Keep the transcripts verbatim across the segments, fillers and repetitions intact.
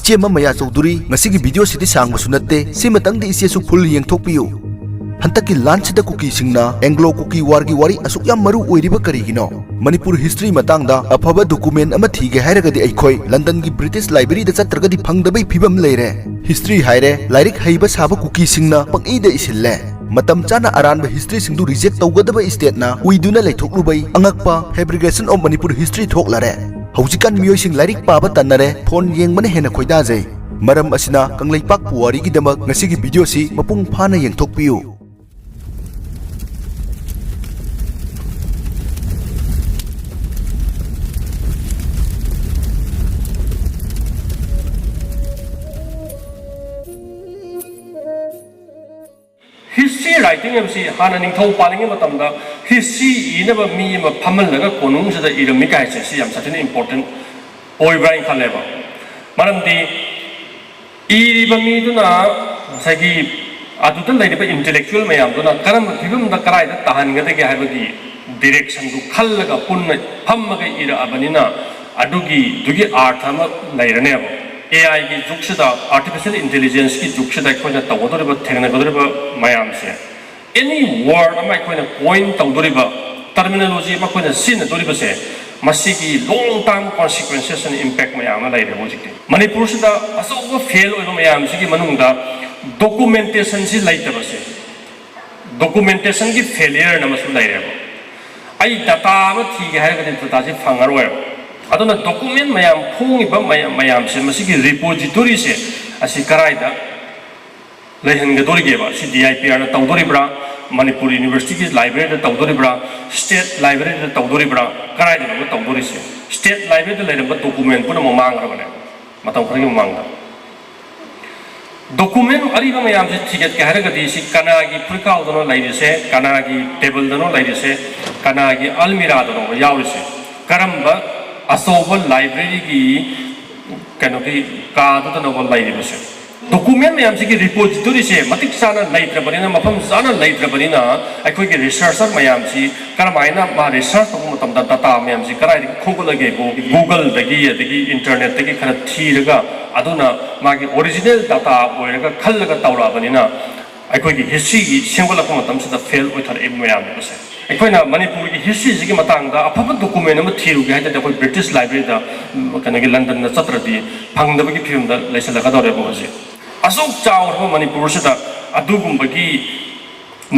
ꯏꯆꯦꯃ ꯃꯌꯥ ꯆꯧꯗꯨꯔꯤ, ꯉꯁꯤꯒꯤ ꯚꯤꯗꯤꯑꯣꯁꯤꯗꯤ ꯁꯥꯡꯕꯁꯨ ꯅꯠꯇꯦ, ꯁꯤꯃꯇꯪꯗꯤ ꯏꯆꯦꯁꯨ ꯐꯨꯜ ꯌꯦꯡꯊꯣꯛꯄꯤꯌꯨ꯫ ꯍꯟꯗꯛꯀꯤ ꯂꯥꯟꯁꯤꯗ ꯀꯨꯀꯤꯁꯤꯡꯅ ꯑꯦꯡꯒ꯭ꯂꯣ ꯀꯨꯀꯤ ꯋꯥꯔꯒꯤ ꯋꯥꯔꯤ ꯑꯁꯨꯛ ꯌꯥꯝ ꯃꯔꯨ ꯑꯣꯏꯔꯤꯕ ꯀꯔꯤꯒꯤꯅꯣ? ꯃꯅꯤꯄꯨꯔ ꯍꯤꯁꯇ꯭ꯔꯤ ꯃꯇꯥꯡꯗ ꯑꯐꯕ ꯗꯣꯀꯨꯃꯦꯟ ꯑꯃ ꯊꯤꯒꯦ ꯍꯥꯏꯔꯒꯗꯤ ꯑꯩꯈꯣꯏ ꯂꯟꯗꯟꯒꯤ ꯕ꯭ꯔꯤꯇꯤꯁ ꯂꯥꯏꯕ꯭ꯔꯦꯔꯤꯗ ꯆꯠꯇ꯭ꯔꯒꯗꯤ ꯐꯪꯗꯕꯩ ꯐꯤꯕꯝ ꯂꯩꯔꯦ꯫ ꯍꯤꯁꯇ꯭ꯔꯤ ꯍꯥꯏꯔꯦ, ꯂꯥꯏꯔꯤꯛ ꯍꯩꯕ ꯁꯥꯕ ꯀꯨꯀꯤꯁꯤꯡꯅ ꯄꯪꯏꯗ ꯏꯁꯤꯜꯂꯦ꯫ ꯃꯇꯝ ꯆꯥꯅ ꯑꯔꯥꯟꯕ ꯍꯤꯁꯇ꯭ꯔꯤꯁꯤꯡꯗꯨ ꯔꯤꯖꯦꯛ ꯇꯧꯒꯗꯕ ꯏꯁꯇꯦꯠꯅ ꯎꯏꯗꯨꯅ ꯂꯩꯊꯣꯛꯂꯨꯕꯩ ꯑꯉꯛꯄ Fabrication of Manipur History ꯊꯣꯛꯂꯔꯦ꯫ ꯍꯧꯖꯤꯛꯀꯥꯟ ꯃꯤꯑꯣꯏꯁꯤꯡ ꯂꯥꯏꯔꯤꯛ ꯄꯥꯕ ꯇꯟꯅꯔꯦ, ꯐꯣꯟ ꯌꯦꯡꯕꯅ ꯍꯦꯟꯅ ꯈꯣꯏꯗꯥꯖꯩ꯫ ꯃꯔꯝ ꯑꯁꯤꯅ ꯀꯪꯂꯩꯄꯥꯛ ꯄꯨꯋꯥꯔꯤꯒꯤꯗꯃꯛ ꯉꯁꯤꯒꯤ ꯚꯤꯗꯤꯑꯣꯁꯤ ꯃꯄꯨꯡ ꯐꯥꯅ ꯌꯦꯡꯊꯣꯛꯄꯤꯌꯨ꯫ History writing ꯍꯥꯏꯕꯁꯤ ꯍꯥꯟꯅ ꯅꯤꯡꯊꯧ ꯄꯥꯜꯂꯤꯉꯩ ꯃꯇꯝꯗ history ꯏꯅꯕ ꯃꯤ ꯑꯃ ꯐꯝꯍꯜꯂꯒ ꯀꯣꯅꯨꯡꯁꯤꯗ ꯏꯔꯝꯃꯤ ꯀꯥꯏꯁꯦ, ꯁꯤ ꯌꯥꯝ ꯁꯥꯊꯤꯅ important ꯑꯣꯏꯕ꯭ꯔꯥ ꯍꯥꯏꯅ ꯈꯜꯂꯦꯕ꯫ ꯃꯔꯝꯗꯤ ꯏꯔꯤꯕ ꯃꯤꯗꯨꯅ ꯉꯁꯥꯏꯒꯤ ꯑꯗꯨꯗ ꯂꯩꯔꯤꯕ intellectual ꯃꯌꯥꯝꯗꯨꯅ ꯀꯔꯝꯕ ꯐꯤꯕꯝꯗ ꯀꯗꯥꯏꯗ ꯇꯥꯍꯟꯒꯗꯒꯦ ꯍꯥꯏꯕꯒꯤ directionꯗꯨ ꯈꯜꯂꯒ ꯄꯨꯟꯅ ꯐꯝꯃꯒ ꯏꯔꯛꯑꯕꯅꯤꯅ ꯑꯗꯨꯒꯤ, ꯑꯗꯨꯒꯤ ꯑꯥꯔꯊ ꯑꯃ ꯂꯩꯔꯅꯦꯕ꯫ AIꯒꯤ ꯖꯨꯒꯁꯤꯗ, artificial intelligenceꯀꯤ ꯖꯨꯒꯁꯤꯗ ꯑꯩꯈꯣꯏꯅ ꯇꯧꯒꯗꯧꯔꯤꯕ, ꯊꯦꯡꯅꯒꯗꯧꯔꯤꯕ ꯃꯌꯥꯝꯁꯦ, any word ꯑꯃ ꯑꯩꯈꯣꯏꯅ coin ꯇꯧꯗꯣꯔꯤꯕ, terminology ꯑꯃ ꯑꯩꯈꯣꯏꯅ ꯁꯤꯖꯤꯟꯅꯗꯣꯔꯤꯕꯁꯦ, ꯃꯁꯤꯒꯤ long term consequences and impact ꯃꯌꯥꯝ ꯑꯃ ꯂꯩꯔꯦꯕ ꯍꯧꯖꯤꯛꯇꯤ꯫ ꯃꯅꯤꯄꯨꯔꯁꯤꯗ ꯑꯆꯧꯕ fail ꯑꯣꯏꯕ ꯃꯌꯥꯝꯁꯤꯒꯤ ꯃꯅꯨꯡꯗ documentationꯁꯤ ꯂꯩꯇꯕꯁꯦ, documentationꯒꯤ failureꯅ ꯑꯃꯁꯨ ꯂꯩꯔꯦꯕ꯫ ꯑꯩ data ꯑꯃ ꯊꯤꯒꯦ ꯍꯥꯏꯔꯒꯗꯤ dataꯁꯤ ꯐꯪꯉꯔꯣꯏꯕ꯫ ꯑꯗꯨꯅ document ꯃꯌꯥꯝ, ꯐꯣꯡꯉꯤꯕ ꯃꯌꯥꯝ, ꯃꯌꯥꯝꯁꯦ, ꯃꯁꯤꯒꯤ repositoryꯁꯦ ꯑꯁꯤ ꯀꯗꯥꯏꯗ ꯂꯩꯍꯟꯒꯗꯣꯔꯤꯒꯦꯕ? ꯁꯤ DIPRꯅ ꯇꯧꯗꯣꯔꯤꯕ꯭ꯔꯥ, ꯃꯅꯤꯄꯨꯔ Universityꯒꯤ libraryꯗ ꯇꯧꯗꯣꯔꯤꯕ꯭ꯔꯥ, state libraryꯗ ꯇꯧꯗꯣꯔꯤꯕ꯭ꯔꯥ, ꯀꯗꯥꯏꯗꯅꯣꯕ ꯇꯧꯗꯣꯔꯤꯁꯦ? State libraryꯗ ꯂꯩꯔꯝꯕ document ꯄꯨꯝꯅꯃꯛ ꯃꯥꯡꯈ꯭ꯔꯕꯅꯦ ꯃꯇꯝ ꯈꯔꯒꯤ ꯃꯃꯥꯡꯗ꯫ Document ꯑꯔꯤꯕ ꯃꯌꯥꯝꯁꯦ ꯊꯤꯒꯠꯀꯦ ꯍꯥꯏꯔꯒꯗꯤ ꯁꯤ ꯀꯅꯥꯒꯤ ꯐꯨꯔꯤꯠꯈꯥꯎꯗꯅꯣ ꯂꯩꯔꯤꯁꯦ, ꯀꯅꯥꯒꯤ tableꯗꯅꯣ ꯂꯩꯔꯤꯁꯦ, ꯀꯅꯥꯒꯤ ꯑꯜꯃꯤꯔꯥꯗꯅꯣ ꯌꯥꯎꯔꯤꯁꯦ, ꯀꯔꯝꯕ ꯑꯆꯧꯕ libraryꯒꯤ ꯀꯩꯅꯣꯒꯤ ꯀꯥꯗꯨꯗꯅꯣꯕ ꯂꯩꯔꯤꯕꯁꯦ? Document ꯃꯌꯥꯝꯁꯤꯒꯤ repositoryꯁꯦ ꯃꯇꯤꯛ ꯆꯥꯅ ꯂꯩꯇ꯭ꯔꯕꯅꯤꯅ, ꯃꯐꯝ ꯆꯥꯅ ꯂꯩꯇ꯭ꯔꯕꯅꯤꯅ, ꯑꯩꯈꯣꯏꯒꯤ researcher ꯃꯌꯥꯝꯁꯤ ꯀꯔꯝꯍꯥꯏꯅ ꯃꯥ research ꯇꯧꯕ ꯃꯇꯝꯗ data ꯃꯌꯥꯝꯁꯤ ꯀꯗꯥꯏꯗꯒꯤ ꯈꯣꯝꯒꯠꯂꯒꯦꯕꯨ? Googleꯗꯒꯤ, ꯑꯗꯒꯤ internetꯇꯒꯤ ꯈꯔ ꯊꯤꯔꯒ ꯑꯗꯨꯅ ꯃꯥꯒꯤ ꯑꯣꯔꯤꯖꯤꯅꯦꯜ ꯗꯥꯇꯥ ꯑꯣꯏꯔꯒ ꯈꯜꯂꯒ ꯇꯧꯔꯛꯑꯕꯅꯤꯅ ꯑꯩꯈꯣꯏꯒꯤ ꯍꯤꯁꯇ꯭ꯔꯤꯒꯤ ꯁꯦꯝꯒꯠꯂꯛꯄ ꯃꯇꯝꯁꯤꯗ ꯐꯦꯜ ꯑꯣꯏꯊꯔꯛꯏꯕ ꯃꯌꯥꯝꯅꯦꯕꯁꯦ꯫ ꯑꯩꯈꯣꯏꯅ ꯃꯅꯤꯄꯨꯔꯒꯤ ꯍꯤꯁꯇ꯭ꯔꯤꯁꯤꯒꯤ ꯃꯇꯥꯡꯗ ꯑꯐꯕ ꯗꯣꯀꯨꯃꯦꯟ ꯑꯃ ꯊꯤꯔꯨꯒꯦ ꯍꯥꯏ ꯇꯥꯔꯗꯤ ꯑꯩꯈꯣꯏ ꯕ꯭ꯔꯤꯇꯤꯁ ꯂꯥꯏꯕ꯭ꯔꯦꯔꯤꯗ, ꯎꯝ, ꯀꯩꯅꯣꯒꯤ ꯂꯟꯗꯟꯗ ꯆꯠꯇ꯭ꯔꯗꯤ ꯐꯪꯗꯕꯒꯤ ꯐꯤꯕꯝꯗ ꯂꯩꯁꯜꯂꯛꯀꯗꯧꯔꯦꯕ ꯍꯧꯖꯤꯛ꯫ ꯑꯁꯨꯛ ꯆꯥꯎꯔꯕ ꯃꯅꯤꯄꯨꯔꯁꯤꯗ ꯑꯗꯨꯒꯨꯝꯕꯒꯤ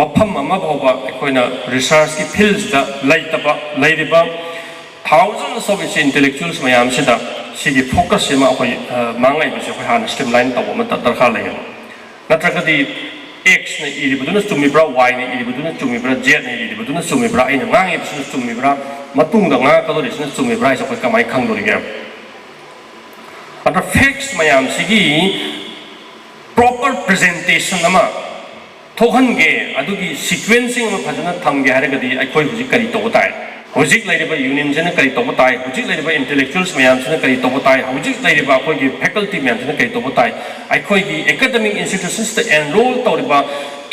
ꯃꯐꯝ ꯑꯃ ꯐꯥꯎꯕ ꯑꯩꯈꯣꯏꯅ ꯔꯤꯁꯔꯁꯀꯤ ꯐꯤꯜꯁꯤꯗ ꯂꯩꯇꯕ, ꯂꯩꯔꯤꯕ thousands of intellectuals ꯃꯌꯥꯝꯁꯤꯗ ꯁꯤꯒꯤ ꯐꯣꯀꯁꯁꯤꯃ ꯑꯩꯈꯣꯏ, ꯑ, ꯃꯥꯡꯉꯛꯏꯕꯁꯦ ꯑꯩꯈꯣꯏ ꯍꯥꯟꯅ ꯁ꯭ꯇ꯭ꯔꯤꯝꯂꯥꯏꯟ ꯇꯧꯕ ꯑꯃ ꯗꯔꯀꯥꯔ ꯂꯩꯌꯦꯕ꯫ ꯅꯠꯇ꯭ꯔꯒꯗꯤ X ꯅ ꯏꯔꯤꯕꯗꯨꯅ ꯆꯨꯝꯃꯤꯕ꯭ꯔꯥ, Y ꯅ ꯏꯔꯤꯕꯗꯨꯅ ꯆꯨꯝꯃꯤꯕ꯭ꯔꯥ, Z ꯅ ꯏꯔꯤꯕꯗꯨꯅ ꯆꯨꯝꯃꯤꯕ꯭ꯔꯥ, ꯑꯩꯅ ꯉꯥꯡꯉꯤꯕꯁꯤꯅ ꯆꯨꯝꯃꯤꯕ꯭ꯔꯥ, ꯃꯇꯨꯡꯗ ꯉꯥꯡꯉꯛꯀꯗꯧꯔꯤꯁꯤꯅ ꯆꯨꯝꯃꯤꯕ꯭ꯔꯥ ꯍꯥꯏꯁꯦ ꯑꯩꯈꯣꯏ ꯀꯃꯥꯏꯅ ꯈꯪꯗꯣꯔꯤꯒꯦ? ꯑꯗ ꯐꯦꯛꯁ ꯃꯌꯥꯝꯁꯤꯒꯤ ꯄ꯭ꯔꯣꯄꯔ ꯄ꯭ꯔꯖꯦꯟꯇꯦꯁꯟ ꯑꯃ ꯊꯣꯛꯍꯟꯒꯦ, ꯑꯗꯨꯒꯤ ꯁꯤꯀ꯭ꯋꯦꯟꯁꯤꯡ ꯑꯃ ꯐꯖꯅ ꯊꯝꯒꯦ ꯍꯥꯏꯔꯒꯗꯤ ꯑꯩꯈꯣꯏ ꯍꯧꯖꯤꯛ ꯀꯔꯤ ꯇꯧꯕ ꯇꯥꯏ? ꯍꯧꯖꯤꯛ ꯂꯩꯔꯤꯕ ꯌꯨꯅꯤꯌꯟꯁꯤꯅ ꯀꯔꯤ ꯇꯧꯕ ꯇꯥꯏ? ꯍꯧꯖꯤꯛ ꯂꯩꯔꯤꯕ ꯏꯟꯇꯦꯂꯦꯛꯆꯨꯋꯦꯜꯁ ꯃꯌꯥꯝꯁꯤꯅ ꯀꯔꯤ ꯇꯧꯕ ꯇꯥꯏ? ꯍꯧꯖꯤꯛ ꯂꯩꯔꯤꯕ ꯑꯩꯈꯣꯏꯒꯤ ꯐꯦꯀꯜꯇꯤ ꯃꯌꯥꯝꯁꯤꯅ ꯀꯔꯤ ꯇꯧꯕ ꯇꯥꯏ? ꯑꯩꯈꯣꯏꯒꯤ ꯑꯦꯀꯥꯗꯃꯤꯛ ꯏꯟꯁꯇꯤꯇ꯭ꯌꯨꯁꯟꯁꯇ ꯑꯦꯟꯔꯣꯜ ꯇꯧꯔꯤꯕ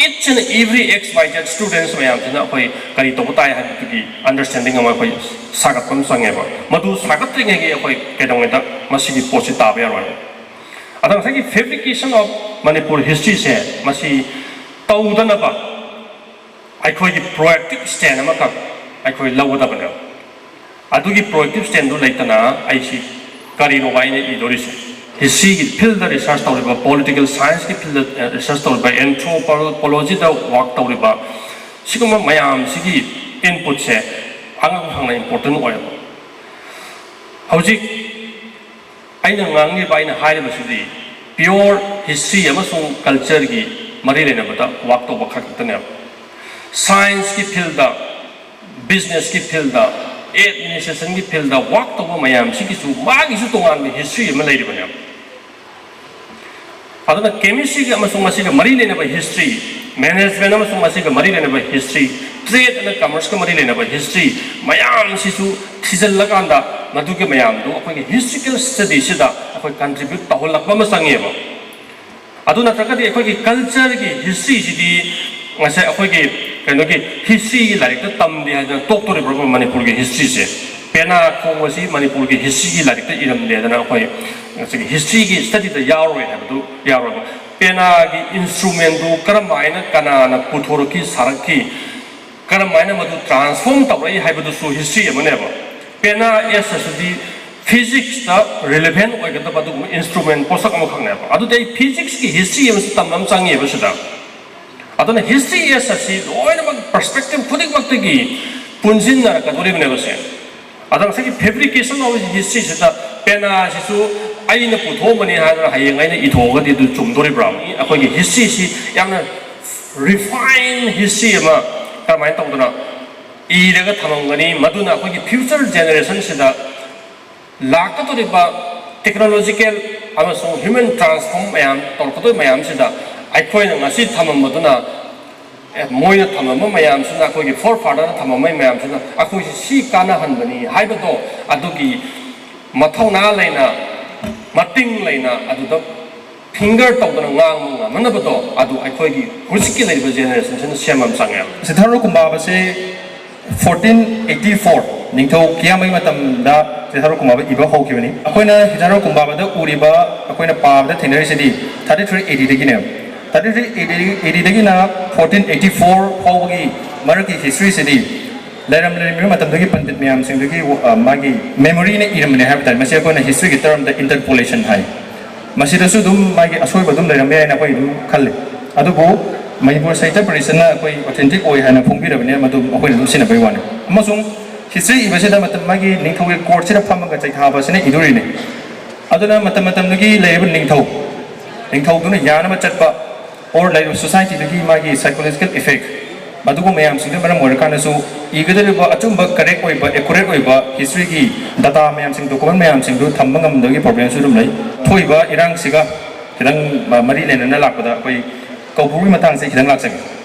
each and every X Y Z ꯁ꯭ꯇꯨꯗꯦꯟꯠꯁ ꯃꯌꯥꯝꯁꯤꯅ ꯑꯩꯈꯣꯏ ꯀꯔꯤ ꯇꯧꯕ ꯇꯥꯏ ꯍꯥꯏꯕꯗꯨꯒꯤ ꯑꯟꯗꯔꯁ꯭ꯇꯦꯟꯗꯤꯡ ꯑꯃ ꯑꯩꯈꯣꯏ ꯁꯥꯒꯠꯄ ꯑꯃ ꯆꯪꯉꯦꯕ꯫ ꯃꯗꯨ ꯁꯥꯒꯠꯇ꯭ꯔꯤꯉꯩꯒꯤ ꯑꯩꯈꯣꯏ ꯀꯩꯗꯧꯉꯩꯗ ꯃꯁꯤꯒꯤ ꯄꯣꯠꯁꯤ ꯇꯥꯕ ꯌꯥꯔꯣꯏ꯫ ꯑꯗꯣ ꯉꯁꯥꯏꯒꯤ fabrication of Manipur historyꯁꯦ, ꯃꯁꯤ ꯇꯧꯗꯅꯕ ꯑꯩꯈꯣꯏꯒꯤ ꯄ꯭ꯔꯣꯑꯦꯛꯇꯤꯞ ꯁ꯭ꯇꯦꯟ ꯑꯃꯈꯛ ꯑꯩꯈꯣꯏ ꯂꯧꯒꯗꯕꯅꯦꯕ꯫ ꯑꯗꯨꯒꯤ ꯄ꯭ꯔꯣꯑꯦꯛꯇꯤꯞ ꯁ꯭ꯇꯦꯟꯗꯨ ꯂꯩꯇꯅ ꯑꯩꯁꯤ ꯀꯔꯤꯅꯣꯕ ꯑꯩꯅ ꯏꯗꯣꯔꯤꯁꯦ? ꯍꯤꯁꯇ꯭ꯔꯤꯒꯤ ꯐꯤꯜꯗ ꯔꯤꯁꯔꯁ ꯇꯧꯔꯤꯕ, ꯄꯣꯂꯤꯇꯤꯀꯦꯜ ꯁꯥꯏꯟꯁꯀꯤ ꯐꯤꯜꯗ, ꯑ, ꯔꯤꯁꯔꯁ ꯇꯧꯔꯤꯕ, ꯑꯦꯟꯊ꯭ꯔꯣꯄꯣꯂꯣꯖꯤꯗ ꯋꯥꯔꯛ ꯇꯧꯔꯤꯕ, ꯁꯤꯒꯨꯝꯕ ꯃꯌꯥꯝꯁꯤꯒꯤ ꯏꯟꯄꯨꯠꯁꯦ ꯑꯉꯝ ꯐꯪꯅ ꯏꯝꯄꯣꯔꯇꯦꯟ ꯑꯣꯏꯌꯦꯕ꯫ ꯍꯧꯖꯤꯛ ꯑꯩꯅ ꯉꯥꯡꯂꯤꯕ, ꯑꯩꯅ ꯍꯥꯏꯔꯤꯕꯁꯤꯗꯤ ꯄꯤꯌꯣꯔ ꯍꯤꯁꯇ꯭ꯔꯤ ꯑꯃꯁꯨꯡ ꯀꯜꯆꯔꯒꯤ ꯃꯔꯤ ꯂꯩꯅꯕꯗ ꯋꯥꯔꯛ ꯇꯧꯕ ꯈꯛꯇꯅꯦꯕ꯫ ꯁꯥꯏꯟꯁꯀꯤ ꯐꯤꯜꯗ, ꯕꯤꯖꯤꯅꯦꯁꯀꯤ ꯐꯤꯜꯗ, ꯑꯦꯗꯃꯤꯅꯤꯁꯇ꯭ꯔꯦꯁꯟꯒꯤ ꯐꯤꯜꯗ ꯋꯥꯔꯛ ꯇꯧꯕ ꯃꯌꯥꯝꯁꯤꯒꯤꯁꯨ ꯃꯥꯒꯤꯁꯨ ꯇꯣꯉꯥꯟꯕ ꯍꯤꯁꯇ꯭ꯔꯤ ꯑꯃ ꯂꯩꯔꯤꯕꯅꯦꯕ꯫ ꯑꯗꯨꯅ ꯀꯦꯃꯤꯁꯇ꯭ꯔꯤꯒ ꯑꯃꯁꯨꯡ ꯃꯁꯤꯒ ꯃꯔꯤ ꯂꯩꯅꯕ ꯍꯤꯁꯇ꯭ꯔꯤ, ꯃꯦꯅꯦꯖꯃꯦꯟ ꯑꯃꯁꯨꯡ ꯃꯁꯤꯒ ꯃꯔꯤ ꯂꯩꯅꯕ ꯍꯤꯁꯇ꯭ꯔꯤ, ꯇ꯭ꯔꯦꯗ ꯑꯦꯟ ꯀꯃꯔꯁꯀ ꯃꯔꯤ ꯂꯩꯅꯕ ꯍꯤꯁꯇ꯭ꯔꯤ ꯃꯌꯥꯝꯁꯤꯁꯨ ꯊꯤꯖꯤꯜꯂꯀꯥꯟꯗ ꯃꯗꯨꯒꯤ ꯃꯌꯥꯝꯗꯨ ꯑꯩꯈꯣꯏꯒꯤ ꯍꯤꯁꯇ꯭ꯔꯤꯀꯦꯜ ꯁ꯭ꯇꯗꯤꯁꯤꯗ ꯑꯩꯈꯣꯏ ꯀꯟꯇ꯭ꯔꯤꯕ꯭ꯌꯨꯠ ꯇꯧꯍꯜꯂꯛꯄ ꯑꯃ ꯆꯪꯉꯦꯕ꯫ ꯑꯗꯨ ꯅꯠꯇ꯭ꯔꯒꯗꯤ ꯑꯩꯈꯣꯏꯒꯤ ꯀꯜꯆꯔꯒꯤ ꯍꯤꯁꯇ꯭ꯔꯤꯁꯤꯗꯤ ꯉꯁꯥꯏ ꯑꯩꯈꯣꯏꯒꯤ ꯀꯩꯅꯣꯒꯤ ꯍꯤꯁꯇ꯭ꯔꯤꯒꯤ ꯂꯥꯏꯔꯤꯛꯇ ꯇꯝꯗꯦ ꯍꯥꯏꯗꯅ ꯇꯣꯛꯇꯣꯔꯤꯕ꯭ꯔꯕ ꯃꯅꯤꯄꯨꯔꯒꯤ ꯍꯤꯁꯇ꯭ꯔꯤꯁꯦ? ꯄꯦꯅꯥ ꯈꯣꯡꯕꯁꯤ ꯃꯅꯤꯄꯨꯔꯒꯤ ꯍꯤꯁꯇ꯭ꯔꯤꯒꯤ ꯂꯥꯏꯔꯤꯛꯇ ꯏꯔꯝꯗꯦꯗꯅ ꯑꯩꯈꯣꯏ ꯉꯁꯤꯒꯤ ꯍꯤꯁꯇ꯭ꯔꯤꯒꯤ ꯁ꯭ꯇꯗꯤꯗ ꯌꯥꯎꯔꯣꯏ ꯍꯥꯏꯕꯗꯨ ꯌꯥꯎꯔꯣꯏꯕ꯫ ꯄꯦꯅꯥꯒꯤ ꯏꯟꯁꯇ꯭ꯔꯨꯃꯦꯟꯗꯨ ꯀꯔꯝ ꯍꯥꯏꯅ ꯀꯅꯥꯅ ꯄꯨꯊꯣꯔꯛꯈꯤ, ꯁꯥꯔꯛꯈꯤ, ꯀꯔꯝ ꯍꯥꯏꯅ ꯃꯗꯨ ꯇ꯭ꯔꯥꯟꯁꯐꯣꯔꯝ ꯇꯧꯔꯛꯏ ꯍꯥꯏꯕꯗꯨꯁꯨ ꯍꯤꯁꯇ꯭ꯔꯤ ꯑꯃꯅꯦꯕ꯫ ꯄꯦꯅꯥ ꯑꯦꯁ ꯑꯁꯤꯗꯤ ꯐꯤꯖꯤꯛꯁꯇ ꯔꯤꯂꯦꯚꯦꯟ ꯑꯣꯏꯒꯗꯕ ꯑꯗꯨꯒꯨꯝꯕ ꯏꯟꯁꯇ꯭ꯔꯨꯃꯦꯟ ꯄꯣꯠꯁꯛ ꯑꯃꯈꯛꯅꯦꯕ꯫ ꯑꯗꯨꯗꯤ ꯑꯩ ꯐꯤꯖꯤꯛꯁꯀꯤ ꯍꯤꯁꯇ꯭ꯔꯤ ꯑꯃꯁꯨ ꯇꯝꯕ ꯑꯃ ꯆꯪꯉꯤꯕ ꯁꯤꯗ꯫ ꯑꯗꯨꯅ ꯍꯤꯁꯇ꯭ꯔꯤ ꯑꯦꯁ ꯑꯁꯤ ꯂꯣꯏꯅꯃꯛ ꯄꯔꯁꯄꯦꯛꯇꯤꯞ ꯈꯨꯗꯤꯡꯃꯛꯇꯒꯤ ꯄꯨꯟꯁꯤꯟꯅꯔꯛꯀꯗꯣꯔꯤꯕꯅꯦꯕ ꯁꯦ꯫ ꯑꯗ ꯉꯁꯥꯏꯒꯤ ꯐꯦꯕ꯭ꯔꯤꯀꯦꯁꯟ ꯑꯣꯐ ꯍꯤꯁꯇ꯭ꯔꯤꯁꯤꯗ ꯄꯦꯅꯥꯁꯤꯁꯨ ꯑꯩꯅ ꯄꯨꯊꯣꯛꯑꯝꯕꯅꯤ ꯍꯥꯏꯗꯅ ꯍꯌꯦꯡ ꯑꯩꯅ ꯏꯊꯣꯛꯑꯒꯗꯤ ꯑꯗꯨ ꯆꯨꯝꯗꯣꯔꯤꯕ꯭ꯔꯥ? ꯑꯩꯈꯣꯏꯒꯤ ꯍꯤꯁꯇ꯭ꯔꯤꯁꯤ ꯌꯥꯝꯅ ꯔꯤꯐꯥꯏꯟ ꯍꯤꯁꯇ꯭ꯔꯤ ꯑꯃ ꯀꯔꯝꯍꯥꯏꯅ ꯇꯧꯗꯅ ꯏꯔꯒ ꯊꯝꯃꯝꯒꯅꯤ, ꯃꯗꯨꯅ ꯑꯩꯈꯣꯏꯒꯤ ꯐ꯭ꯌꯨꯆꯔ ꯖꯦꯅꯦꯔꯦꯁꯟꯁꯤꯗ ꯂꯥꯛꯀꯗꯧꯔꯤꯕ ꯇꯦꯛꯅꯣꯂꯣꯖꯤꯀꯦꯜ ꯑꯃꯁꯨꯡ ꯍ꯭ꯌꯨꯃꯦꯟ ꯇ꯭ꯔꯥꯟꯁꯐꯣꯔꯝ ꯃꯌꯥꯝ ꯇꯧꯔꯛꯀꯗꯧꯔꯤꯕ ꯃꯌꯥꯝꯁꯤꯗ ꯑꯩꯈꯣꯏꯅ ꯉꯁꯤ ꯊꯝꯃꯝꯕꯗꯨꯅ, ꯑꯦ, ꯃꯣꯏꯅ ꯊꯝꯃꯝꯕ ꯃꯌꯥꯝꯁꯤꯅ, ꯑꯩꯈꯣꯏꯒꯤ ꯐꯣꯔ ꯐꯥꯗꯔꯅ ꯊꯝꯃꯝꯕ ꯃꯌꯥꯝꯁꯤꯅ ꯑꯩꯈꯣꯏꯁꯤ ꯁꯤ ꯀꯥꯟꯅꯍꯟꯕꯅꯤ ꯍꯥꯏꯕꯗꯣ, ꯑꯗꯨꯒꯤ ꯃꯊꯧꯅꯥ ꯂꯩꯅ, ꯃꯇꯤꯡ ꯂꯩꯅ ꯑꯗꯨꯗ ꯐꯤꯡꯒꯔ ꯇꯧꯗꯅ ꯉꯥꯡꯕ ꯉꯝꯅꯅꯕꯗꯣ, ꯑꯗꯨ ꯑꯩꯈꯣꯏꯒꯤ ꯍꯧꯖꯤꯛꯀꯤ ꯂꯩꯔꯤꯕ ꯖꯦꯅꯦꯔꯦꯁꯟꯁꯤꯅ ꯁꯦꯝꯕ ꯑꯃ ꯆꯪꯉꯦꯕ꯫ ꯁꯤꯊꯥꯔꯣ ꯀꯨꯝꯕꯥꯕꯁꯦ ꯐꯣꯔꯇꯤꯟ ꯑꯩꯠꯇꯤ ꯐꯣꯔ ꯅꯤꯡꯊꯧ ꯀꯤꯌꯥꯃꯩ ꯃꯇꯝꯗ ꯁꯤꯊꯥꯔꯣ ꯀꯨꯝꯕꯥꯕ ꯏꯕ ꯍꯧꯈꯤꯕꯅꯤ꯫ ꯑꯩꯈꯣꯏꯅ ꯁꯤꯊꯥꯔꯣ ꯀꯨꯝꯕꯥꯕꯗ ꯎꯔꯤꯕ, ꯑꯩꯈꯣꯏꯅ ꯄꯥꯕꯗ ꯊꯦꯡꯅꯔꯤꯁꯤꯗꯤ ꯊꯥꯔꯇꯤ ꯊ꯭ꯔꯤ ꯑꯦ ꯗꯤꯗꯒꯤꯅꯦꯕ꯫ ꯊꯥꯔꯇꯤ ꯊ꯭ꯔꯤ ꯑꯦ ꯗꯤꯗꯒꯤꯅ ꯐꯣꯔꯇꯤꯟ ꯑꯩꯠꯇꯤ ꯐꯣꯔ ꯐꯥꯎꯕꯒꯤ ꯃꯔꯛꯀꯤ ꯍꯤꯁꯇ꯭ꯔꯤꯁꯤꯗꯤ ꯂꯩꯔꯝ ꯂꯩꯔꯝꯃꯤꯕ ꯃꯇꯝꯗꯨꯒꯤ ꯄꯟꯗꯤꯠ ꯃꯌꯥꯝꯁꯤꯡꯗꯨꯒꯤ, ꯑ, ꯃꯥꯒꯤ ꯃꯦꯃꯣꯔꯤꯅ ꯏꯔꯝꯕꯅꯦ ꯍꯥꯏꯕ ꯇꯥꯔꯦ꯫ ꯃꯁꯤ ꯑꯩꯈꯣꯏꯅ ꯍꯤꯁꯇ꯭ꯔꯤꯒꯤ ꯇꯔꯝꯗ ꯏꯟꯇꯔꯄꯣꯂꯦꯁꯟ ꯍꯥꯏ꯫ ꯃꯁꯤꯗꯁꯨ ꯑꯗꯨꯝ ꯃꯥꯒꯤ ꯑꯁꯣꯏꯕ ꯑꯗꯨꯝ ꯂꯩꯔꯝꯕ ꯌꯥꯏꯅ ꯑꯩꯈꯣꯏ ꯑꯗꯨꯝ ꯈꯜꯂꯤ꯫ ꯑꯗꯨꯕꯨ ꯃꯅꯤꯄꯨꯔ ꯁꯥꯍꯤꯇ꯭ꯌ ꯄꯔꯤꯁꯠꯅ ꯑꯩꯈꯣꯏ ꯑꯣꯊꯦꯟꯇꯤꯛ ꯑꯣꯏ ꯍꯥꯏꯅ ꯐꯣꯡꯕꯤꯔꯕꯅꯤꯅ ꯃꯗꯨ ꯑꯩꯈꯣꯏꯅ ꯑꯗꯨꯝ ꯁꯤꯖꯤꯟꯅꯕꯒꯤ ꯋꯥꯅꯤ꯫ ꯑꯃꯁꯨꯡ ꯍꯤꯁꯇ꯭ꯔꯤ ꯏꯕꯁꯤꯗ ꯃꯇꯝ ꯃꯥꯒꯤ ꯅꯤꯡꯊꯧꯒꯤ ꯀꯣꯔꯠꯁꯤꯗ ꯐꯝꯃꯒ ꯆꯩꯊꯥꯕꯁꯤꯅ ꯏꯗꯣꯔꯤꯅꯤ꯫ ꯑꯗꯨꯅ ꯃꯇꯝ ꯃꯇꯝꯗꯨꯒꯤ ꯂꯩꯔꯤꯕ ꯅꯤꯡꯊꯧ, ꯅꯤꯡꯊꯧꯗꯨꯅ ꯌꯥꯅꯕ ꯆꯠꯄ, ꯑꯣꯔ ꯂꯩꯔꯤꯕ ꯁꯣꯁꯥꯏꯇꯤꯗꯨꯒꯤ ꯃꯥꯒꯤ ꯁꯥꯏꯀꯣꯂꯣꯖꯤꯀꯦꯜ ꯏꯐꯦꯛ, ꯃꯗꯨꯒꯨꯝꯕ ꯃꯌꯥꯝꯁꯤꯡꯗꯨꯅ ꯃꯔꯝ ꯑꯣꯏꯔꯀꯥꯟꯗꯁꯨ ꯏꯒꯗꯧꯔꯤꯕ ꯑꯆꯨꯝꯕ, ꯀꯔꯦꯛ ꯑꯣꯏꯕ, ꯑꯦꯀꯨꯔꯦꯠ ꯑꯣꯏꯕ ꯍꯤꯁꯇ꯭ꯔꯤꯒꯤ ꯗꯇꯥ ꯃꯌꯥꯝꯁꯤꯡ, ꯗꯣꯀꯨꯃꯦꯟ ꯃꯌꯥꯝꯁꯤꯡꯗꯨ ꯊꯝꯕ ꯉꯝꯗꯕꯒꯤ ꯄ꯭ꯔꯣꯕ꯭ꯂꯦꯝꯁꯨ ꯑꯗꯨꯝ ꯂꯩ꯫ ꯊꯣꯛꯏꯕ ꯏꯔꯥꯡꯁꯤꯒ ꯈꯤꯇꯪ ꯃ-, ꯃꯔꯤ ꯂꯩꯅꯅ ꯂꯥꯛꯄꯗ ꯑꯩꯈꯣꯏ ꯀꯧꯕ꯭ꯔꯨꯒꯤ ꯃꯇꯥꯡꯁꯦ ꯈꯤꯇꯪ ꯂꯥꯛꯆꯒꯦ꯫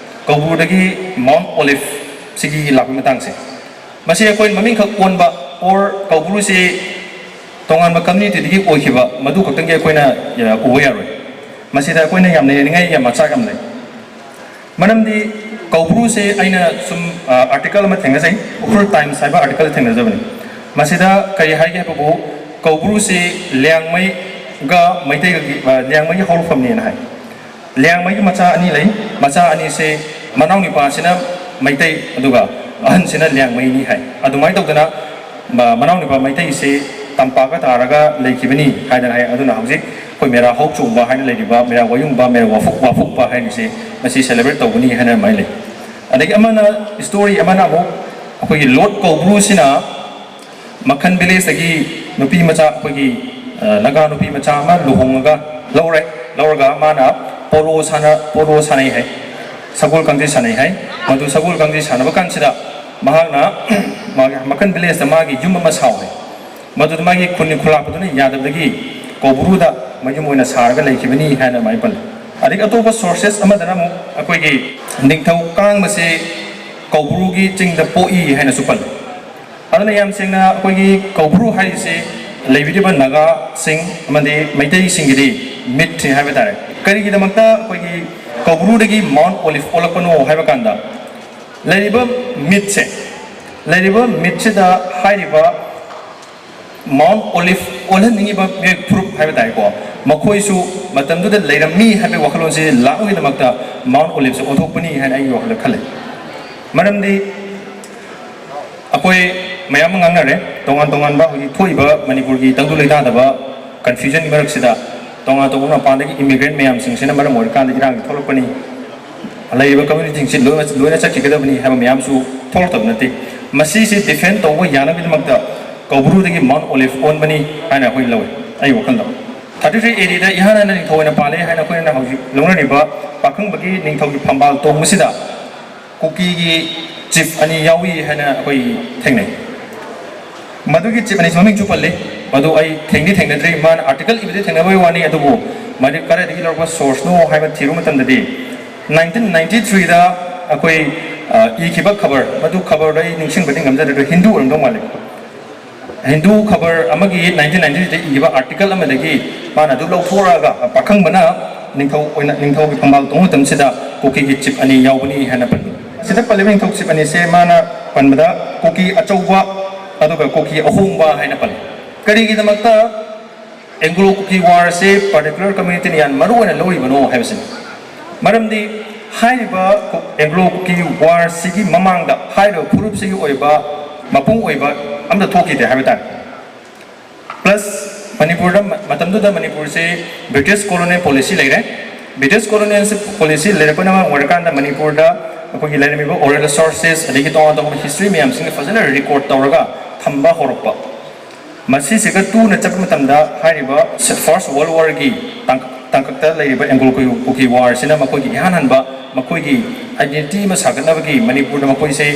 ꯀꯧꯕ꯭ꯔꯨꯗꯒꯤ ꯃꯥꯎꯟ ꯑꯣꯂꯤꯐ ꯁꯤꯒꯤ ꯂꯥꯛꯄꯒꯤ ꯃꯇꯥꯡꯁꯦ, ꯃꯁꯤ ꯑꯩꯈꯣꯏ ꯃꯃꯤꯡꯈꯛ ꯑꯣꯟꯕ ꯑꯣꯔ ꯀꯧꯕ꯭ꯔꯨꯁꯤ ꯇꯣꯉꯥꯟꯕ ꯀꯝꯃ꯭ꯌꯨꯅꯤꯇꯤꯗꯒꯤ ꯑꯣꯏꯈꯤꯕ ꯃꯗꯨ ꯈꯛꯇꯪꯒꯤ ꯑꯩꯈꯣꯏꯅ, ꯑ, ꯎꯕ ꯌꯥꯔꯣꯏ꯫ ꯃꯁꯤꯗ ꯑꯩꯈꯣꯏꯅ ꯌꯥꯝꯅ ꯌꯦꯡꯅꯤꯡꯉꯥꯏ ꯌꯥꯝ ꯃꯆꯥꯛ ꯌꯥꯝ ꯂꯩ꯫ ꯃꯔꯝꯗꯤ ꯀꯧꯕ꯭ꯔꯨꯁꯦ ꯑꯩꯅ ꯁꯨꯝ, ꯑ, ꯑꯥꯔꯇꯤꯀꯜ ꯑꯃ ꯊꯦꯡꯅꯖꯩ, ꯎꯈ꯭ꯔꯨꯜ ꯇꯥꯏꯝꯁ ꯍꯥꯏꯕ ꯑꯥꯔꯇꯤꯀꯜ ꯊꯦꯡꯅꯖꯕꯅꯤ꯫ ꯃꯁꯤꯗ ꯀꯔꯤ ꯍꯥꯏꯒꯦ ꯍꯥꯏꯕꯕꯨ, ꯀꯧꯕ꯭ꯔꯨꯁꯤ ꯂꯤꯌꯥꯡꯃꯩꯒ ꯃꯩꯇꯩꯒꯒꯤ, ꯑ, ꯂꯤꯌꯥꯡꯃꯩꯒꯤ ꯍꯧꯔꯛꯐꯝꯅꯦꯅ ꯍꯥꯏ꯫ ꯂꯤꯌꯥꯡꯃꯩꯒꯤ ꯃꯆꯥ ꯑꯅꯤ ꯂꯩ꯫ ꯃꯆꯥ ꯑꯅꯤꯁꯦ ꯃꯅꯥꯎ ꯅꯨꯄꯥꯁꯤꯅ ꯃꯩꯇꯩ, ꯑꯗꯨꯒ ꯑꯍꯟꯁꯤꯅ ꯂꯤꯌꯥꯡꯃꯩꯅꯤ ꯍꯥꯏ꯫ ꯑꯗꯨꯃꯥꯏꯅ ꯇꯧꯗꯅ ꯃ-, ꯃꯅꯥꯎ ꯅꯨꯄꯥ ꯃꯩꯇꯩꯁꯦ ꯇꯝꯄꯥꯛꯇ ꯇꯥꯔꯒ ꯂꯩꯈꯤꯕꯅꯤ ꯍꯥꯏꯗꯅ ꯍꯥꯏ꯫ ꯑꯗꯨꯅ ꯍꯧꯖꯤꯛ ꯑꯩꯈꯣꯏ ꯃꯦꯔꯥ ꯍꯧ ꯆꯣꯡꯕ ꯍꯥꯏꯅ ꯂꯩꯔꯤꯕ, ꯃꯦꯔꯥ ꯋꯥꯌꯨꯡꯕ, ꯃꯦꯔꯥ ꯋꯥꯐꯨꯛ-, ꯋꯥꯐꯨꯛꯄ ꯍꯥꯏꯔꯤꯁꯦ ꯃꯁꯤ ꯁꯦꯂꯦꯕ꯭ꯔꯦꯠ ꯇꯧꯒꯅꯤ ꯍꯥꯏꯅ ꯑꯗꯨꯃꯥꯏꯅ ꯂꯩ꯫ ꯑꯗꯒꯤ ꯑꯃꯅ, ꯏꯁꯇꯣꯔꯤ ꯑꯃꯅ ꯑꯃꯨꯛ ꯑꯩꯈꯣꯏꯒꯤ ꯂꯣꯔꯗ ꯀꯧꯕ꯭ꯔꯨꯁꯤꯅ ꯃꯈꯟ ꯚꯤꯂꯦꯖꯇꯒꯤ ꯅꯨꯄꯤ ꯃꯆꯥ, ꯑꯩꯈꯣꯏꯒꯤ, ꯑ, ꯅꯥꯒꯥ ꯅꯨꯄꯤ ꯃꯆꯥ ꯑꯃ ꯂꯨꯍꯣꯡꯉꯒ ꯂꯧꯔꯦ꯫ ꯂꯧꯔꯒ ꯃꯥꯅ ꯄꯣꯂꯣ ꯁꯥꯟꯅ-, ꯄꯣꯂꯣ ꯁꯥꯟꯅꯩ ꯍꯥꯏ, ꯁꯒꯣꯜ ꯀꯥꯡꯖꯩ ꯁꯥꯟꯅꯩ ꯍꯥꯏ꯫ ꯃꯗꯨ ꯁꯒꯣꯜ ꯀꯥꯡꯖꯩ ꯁꯥꯟꯅꯕ ꯀꯥꯟꯁꯤꯗ ꯃꯍꯥꯛꯅ ꯃꯥꯒꯤ ꯃꯈꯟ ꯚꯤꯂꯦꯖꯇ ꯃꯥꯒꯤ ꯌꯨꯝ ꯑꯃ ꯁꯥꯎ ꯍꯥꯏ꯫ ꯃꯗꯨꯗ ꯃꯥꯒꯤ ꯈꯨꯟ ꯈꯨꯂꯥꯛꯄꯗꯨꯅ ꯌꯥꯗꯕꯗꯒꯤ ꯀꯧꯕ꯭ꯔꯨꯗ ꯃꯌꯨꯝ ꯑꯣꯏꯅ ꯁꯥꯔꯒ ꯂꯩꯈꯤꯕꯅꯤ ꯍꯥꯏꯅ ꯑꯗꯨꯃꯥꯏꯅ ꯄꯜꯂꯤ꯫ ꯑꯗꯒꯤ ꯑꯇꯣꯞꯄ ꯁꯣꯔꯁꯦꯁ ꯑꯃꯗꯅ ꯑꯃꯨꯛ ꯑꯩꯈꯣꯏꯒꯤ ꯅꯤꯡꯊꯧ ꯀꯥꯡꯕꯁꯦ ꯀꯧꯕ꯭ꯔꯨꯒꯤ ꯆꯤꯡꯗ ꯄꯣꯛꯏ ꯍꯥꯏꯅꯁꯨ ꯄꯜꯂꯤ꯫ ꯑꯗꯨꯅ ꯌꯥꯝ ꯁꯦꯡꯅ ꯑꯩꯈꯣꯏꯒꯤ ꯀꯧꯕ꯭ꯔꯨ ꯍꯥꯏꯔꯤꯁꯤ ꯂꯩꯕꯤꯔꯤꯕ ꯅꯥꯒꯥꯁꯤꯡ ꯑꯃꯗꯤ ꯃꯩꯇꯩꯁꯤꯡꯒꯤꯗꯤ ꯃꯤꯠꯅꯤ ꯍꯥꯏꯕ ꯇꯥꯔꯦ꯫ ꯀꯔꯤꯒꯤꯗꯃꯛꯇ ꯑꯩꯈꯣꯏꯒꯤ ꯀꯧꯕ꯭ꯔꯨꯗꯒꯤ ꯃꯥꯎꯟꯠ ꯑꯣꯂꯤꯐ ꯑꯣꯜꯂꯛꯄꯅꯣ ꯍꯥꯏꯕ ꯀꯥꯟꯗ, ꯂꯩꯔꯤꯕ ꯃꯤꯠꯁꯦ, ꯂꯩꯔꯤꯕ ꯃꯤꯠꯁꯤꯗ ꯍꯥꯏꯔꯤꯕ ꯃꯥꯎꯟꯠ ꯑꯣꯂꯤꯐ ꯑꯣꯜꯍꯟꯅꯤꯡꯉꯤꯕ ꯃꯤꯑꯣꯏ ꯐꯨꯔꯨꯞ ꯍꯥꯏꯕ ꯇꯥꯔꯦꯀꯣ, ꯃꯈꯣꯏꯁꯨ ꯃꯇꯝꯗꯨꯗ ꯂꯩꯔꯝꯃꯤ ꯍꯥꯏꯕꯒꯤ ꯋꯥꯈꯜꯂꯣꯟꯁꯤ ꯂꯥꯛꯅꯕꯒꯤꯗꯃꯛꯇ ꯃꯥꯎꯟꯠ ꯑꯣꯂꯤꯐꯁꯦ ꯑꯣꯟꯊꯣꯛꯄꯅꯤ ꯍꯥꯏꯅ ꯑꯩꯒꯤ ꯋꯥꯈꯜꯗ ꯈꯜꯂꯤ꯫ ꯃꯔꯝꯗꯤ ꯑꯩꯈꯣꯏ ꯃꯌꯥꯝ ꯑꯃ ꯉꯥꯡꯅꯔꯦ, ꯇꯣꯉꯥꯟ ꯇꯣꯉꯥꯟꯕ ꯍꯧꯖꯤꯛ ꯊꯣꯛꯏꯕ ꯃꯅꯤꯄꯨꯔꯒꯤ ꯇꯪꯗꯨ ꯂꯩꯇꯥꯗꯕ ꯀꯟꯐ꯭ꯌꯨꯖꯟꯒꯤ ꯃꯔꯛꯁꯤꯗ ꯇꯣꯉꯥꯟ ꯇꯣꯉꯥꯟꯕ ꯃꯄꯥꯟꯗꯒꯤ ꯏꯃꯤꯒ꯭ꯔꯦꯟ ꯃꯌꯥꯝꯁꯤꯡꯁꯤꯅ ꯃꯔꯝ ꯑꯣꯏꯔꯀꯥꯟꯗ ꯏꯔꯥꯡꯁꯤ ꯊꯣꯛꯂꯛꯄꯅꯤ, ꯂꯩꯔꯤꯕ ꯀꯝꯃ꯭ꯌꯨꯅꯤꯇꯤꯁꯤ ꯂꯣꯏꯅ, ꯂꯣꯏꯅ ꯆꯠꯈꯤꯒꯗꯕꯅꯤ ꯍꯥꯏꯕ ꯃꯌꯥꯝꯁꯨ ꯊꯣꯛꯂꯛꯇꯕ ꯅꯠꯇꯦ꯫ ꯃꯁꯤꯁꯤ ꯗꯤꯐꯦꯟ ꯇꯧꯕ ꯌꯥꯅꯕꯒꯤꯗꯃꯛꯇ ꯀꯧꯕ꯭ꯔꯨꯗꯒꯤ ꯃꯥꯎꯟꯠ ꯑꯣꯂꯤꯐ ꯑꯣꯟꯕꯅꯤ ꯍꯥꯏꯅ ꯑꯩꯈꯣꯏ ꯂꯧꯏ, ꯑꯩ ꯋꯥꯈꯜꯗ꯫ ꯊꯥꯔꯇꯤ ꯊ꯭ꯔꯤ ꯑꯦ ꯗꯤꯗ ꯏꯍꯥꯟ ꯍꯥꯟꯅ ꯅꯤꯡꯊꯧ ꯑꯣꯏꯅ ꯄꯥꯜꯂꯦ ꯍꯥꯏꯅ ꯑꯩꯈꯣꯏꯅ ꯍꯧꯖꯤꯛ ꯂꯧꯅꯔꯤꯕ ꯄꯥꯈꯪꯕꯒꯤ ꯅꯤꯡꯊꯧꯒꯤ ꯐꯝꯕꯥꯜ ꯇꯣꯡꯕꯁꯤꯗ ꯀꯨꯀꯤꯒꯤ ꯆꯤꯐ ꯑꯅꯤ ꯌꯥꯎꯏ ꯍꯥꯏꯅ ꯑꯩꯈꯣꯏ ꯊꯦꯡꯅꯩ꯫ ꯃꯗꯨꯒꯤ ꯆꯤꯐ ꯑꯅꯤꯁꯤ ꯃꯃꯤꯡꯁꯨ ꯄꯜꯂꯤ꯫ ꯃꯗꯨ ꯑꯩ ꯊꯦꯡꯗꯤ ꯊꯦꯡꯅꯗ꯭ꯔꯤ, ꯃꯥꯅ ꯑꯥꯔꯇꯤꯀꯜ ꯏꯕꯗꯤ ꯊꯦꯡꯅꯕꯒꯤ ꯋꯥꯅꯤ, ꯑꯗꯨꯕꯨ ꯃꯗꯨ ꯀꯗꯥꯏꯗꯒꯤ ꯂꯧꯔꯛꯄ ꯁꯣꯔꯁꯅꯣ ꯍꯥꯏꯕ ꯊꯤꯔꯨꯕ ꯃꯇꯝꯗꯗꯤ, ꯅꯥꯏꯟꯇꯤꯟ ꯅꯥꯏꯟꯇꯤ ꯊ꯭ꯔꯤꯗ ꯑꯩꯈꯣꯏ, ꯑ, ꯏꯈꯤꯕ ꯈꯕꯔ, ꯃꯗꯨ ꯈꯕꯔꯗꯣ ꯑꯩ ꯅꯤꯡꯁꯤꯡꯕꯗꯤ ꯉꯝꯖꯗ꯭ꯔꯦ, ꯑꯗꯨ ꯍꯤꯟꯗꯨ ꯑꯣꯏꯔꯝꯗꯧ ꯃꯥꯜꯂꯤ꯫ ꯍꯤꯟꯗꯨ ꯈꯕꯔ ꯑꯃꯒꯤ ꯅꯥꯏꯟꯇꯤꯟ ꯅꯥꯏꯟꯇꯤ ꯊ꯭ꯔꯤꯗ ꯏꯈꯤꯕ ꯑꯥꯔꯇꯤꯀꯜ ꯑꯃꯗꯒꯤ ꯃꯥꯅ ꯑꯗꯨ ꯂꯧꯊꯣꯔꯛꯑꯒ ꯄꯥꯈꯪꯕꯅ ꯅꯤꯡꯊꯧ ꯑꯣꯏꯅ, ꯅꯤꯡꯊꯧꯒꯤ ꯐꯝꯕꯥꯜ ꯇꯣꯡꯕ ꯃꯇꯝꯁꯤꯗ ꯀꯨꯀꯤꯒꯤ ꯆꯤꯐ ꯑꯅꯤ ꯌꯥꯎꯕꯅꯤ ꯍꯥꯏꯅ ꯄꯜꯂꯤ꯫ ꯁꯤꯗ ꯄꯜꯂꯤꯕ ꯅꯤꯡꯊꯧ ꯆꯤꯐ ꯑꯅꯤꯁꯦ ꯃꯥꯅ ꯄꯟꯕꯗ ꯀꯨꯀꯤ ꯑꯆꯧꯕ ꯑꯗꯨꯒ ꯀꯨꯀꯤ ꯑꯍꯣꯡꯕ ꯍꯥꯏꯅ ꯄꯜꯂꯤ꯫ ꯀꯔꯤꯒꯤꯗꯃꯛꯇ ꯑꯦꯡꯒ꯭ꯂꯣ ꯀꯨꯀꯤ ꯋꯥꯔꯁꯦ ꯄꯥꯔꯇꯤꯀꯨꯂꯔ ꯀꯝꯃ꯭ꯌꯨꯅꯤꯇꯤꯅ ꯌꯥꯝ ꯃꯔꯨ ꯑꯣꯏꯅ ꯂꯧꯔꯤꯕꯅꯣ ꯍꯥꯏꯕꯁꯤꯅꯤ꯫ ꯃꯔꯝꯗꯤ ꯍꯥꯏꯔꯤꯕ ꯑꯦꯡꯒ꯭ꯂꯣ ꯀꯨꯀꯤ ꯋꯥꯔꯁꯤꯒꯤ ꯃꯃꯥꯡꯗ ꯍꯥꯏꯔꯤꯕ ꯐꯨꯔꯨꯞꯁꯤꯒꯤ ꯑꯣꯏꯕ ꯃꯄꯨꯡ ꯑꯣꯏꯕ ꯑꯝꯇ ꯊꯣꯛꯈꯤꯗꯦ ꯍꯥꯏꯕ ꯇꯥꯔꯦ꯫ ꯄ꯭ꯂꯁ ꯃꯅꯤꯄꯨꯔꯗ, ꯃꯇꯝꯗꯨꯗ ꯃꯅꯤꯄꯨꯔꯁꯤ ꯕ꯭ꯔꯤꯇꯤꯁ ꯀꯣꯂꯣꯅꯤꯌꯦꯜ ꯄꯣꯂꯤꯁꯤ ꯂꯩꯔꯦ꯫ ꯕ꯭ꯔꯤꯇꯤꯁ ꯀꯣꯂꯣꯅꯤꯌꯦꯜ ꯄꯣꯂꯤꯁꯤ ꯂꯩꯔꯛꯄꯅ ꯃꯔꯝ ꯑꯣꯏꯔꯀꯥꯟꯗ ꯃꯅꯤꯄꯨꯔꯗ ꯑꯩꯈꯣꯏꯒꯤ ꯂꯩꯔꯝꯃꯤꯕ ꯑꯣꯔꯦꯜ ꯁꯣꯔꯁꯦꯁ ꯑꯗꯒꯤ ꯇꯣꯉꯥꯟ ꯇꯣꯉꯥꯟꯕ ꯍꯤꯁꯇ꯭ꯔꯤ ꯃꯌꯥꯝꯁꯤꯡꯒ ꯐꯖꯅ ꯔꯦꯀꯣꯔꯗ ꯇꯧꯔꯒ ꯊꯝꯕ ꯍꯧꯔꯛꯄ꯫ ꯃꯁꯤꯁꯤꯒ ꯇꯨꯅ ꯆꯠꯄ ꯃꯇꯝꯗ ꯍꯥꯏꯔꯤꯕ ꯐꯥꯔꯁ ꯋꯥꯔꯜ ꯋꯥꯔꯒꯤ ꯇꯥꯡ-, ꯇꯥꯡꯀꯛꯇ ꯂꯩꯔꯤꯕ ꯑꯦꯡꯒ꯭ꯂꯣ ꯀꯨꯀꯤ ꯋꯥꯔꯁꯤꯅ ꯃꯈꯣꯏꯒꯤ ꯏꯍꯥꯟ ꯍꯥꯟꯕ ꯃꯈꯣꯏꯒꯤ ꯑꯥꯏꯗꯦꯟꯇꯤꯇꯤ ꯑꯃ ꯁꯥꯒꯠꯅꯕꯒꯤ ꯃꯅꯤꯄꯨꯔꯗ ꯃꯈꯣꯏꯁꯦ